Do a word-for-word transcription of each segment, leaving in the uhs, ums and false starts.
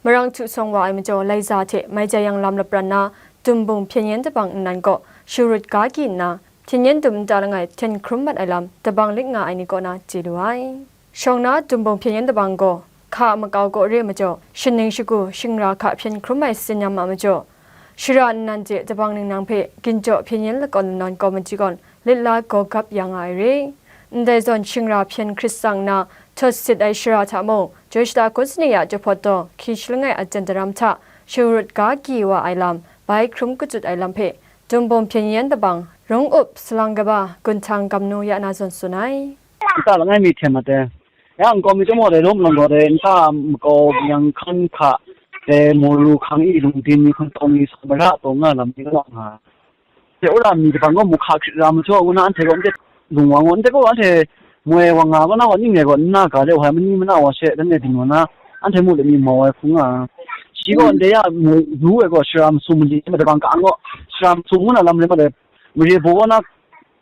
Marang htu sawng wa ai majaw, Laiza hte Maijayang lam lapran na, Dumbung hpyen yen dabang nnan kaw sharut ga kyi nna, hpyen yen dum nta langai hten hkrum mat ai lam, dabang lit nga ai ni kaw na chye lu ai. Shawng na Dumbung hpyen yen dabang gaw, hka makau kaw re majaw, shaning shagu shingra hka hpyen hkrum ai tsin yam a majaw, shara nnan hte dabang ningnang hpe ginjaw hpyen yen lakawn lanawn kawmiti gawn lit la gaw gap ya nga ai re. Ndai zawn shingra hpyen hkrit tsang nna, htawt sit ai shara hta mung, Jawishta kun sanit ya jahpawt daw hkying shi langai a jan daram hta sharut ga kyi wa ai lam, bai hkrum kachyut ai lam hpe, Dumbung hpyen yen dabang, rung up salang kaba gunhtang gamnu ya na zawn tsun ai. Nta langai mi hten mat ai. Ya nkau mi chyawm gaw dai lawm lang gaw dai nta makau yang hkan hka, dai maru hkang i lungdin ni hkan tawng ni sa mara taw nga lam ni kaw nga. Dai wora mi kabang gaw mu hka hkrit ra majaw, ngu na anhte gaw ndai lung wa ngaw, ndai gaw anhte moi wa nga, kaw na gaw ning rai gaw nna ga le wa ai, mani mana wa she dan e byin wa na, anhte mu let mi mau ai hku nga. Shi gaw ndai ya mu ru ai gaw shara masum mali, ma dabang ka ang gaw shara masum ngu na lam rai ma dai, mare baw wa na,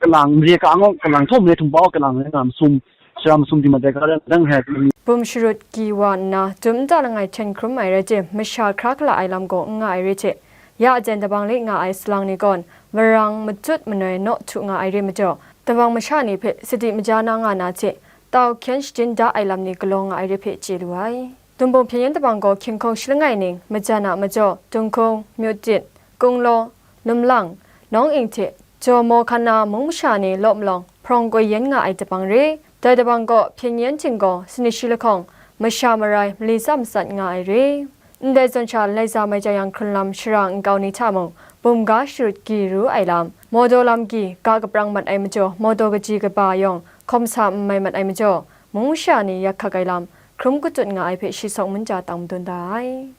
kalang, mare ka ang gaw kalang, htawm mare htum pa gaw kalang rai nga masum, shara masum di mat ai ga rai, dang rai. Bum sharut kyi wa nna, dum nta langai hten hkrum ai rai tim, masha hkra hkala ai lam gaw n nga ai re hte, ya jen dabang lit nga ai salang ni gawn, marang matut manoi naw htu nga ai re majaw, dabang masha ni hpe sadi maja na nga na hte, tau hkyen shajin da ai lam ni galaw nga ai re hpe chye lu ai. Dumbung hpyen yen dabang gaw hkying hkung shi langai ning, majan a majaw, Dunghkung, Myitkyit, Kunglaw, Lumlang, Nawng Ing hte Jaw Maw Hkan na mung masha ni law malawng hprawng koi yen nga ai dabang re. Dai dabang gaw hpyen yen htinggaw sanit shi lahkawng masha marai mali tsam matsat nga ai re. Ndai zawn sha Laiza Maijayang hkrun lam shara nkau ni hta mung bum ga sharut kyi ru ai lam, Mawdaw lam gyi ga kaprang mat ai majaw, Mawdaw kaji kaba yawng hkawm sa n mai mat ai majaw, mung masha ni yak hkak ai lam, hkrum kachyut nga ai hpe shi sawng mun ja tang madun da ai.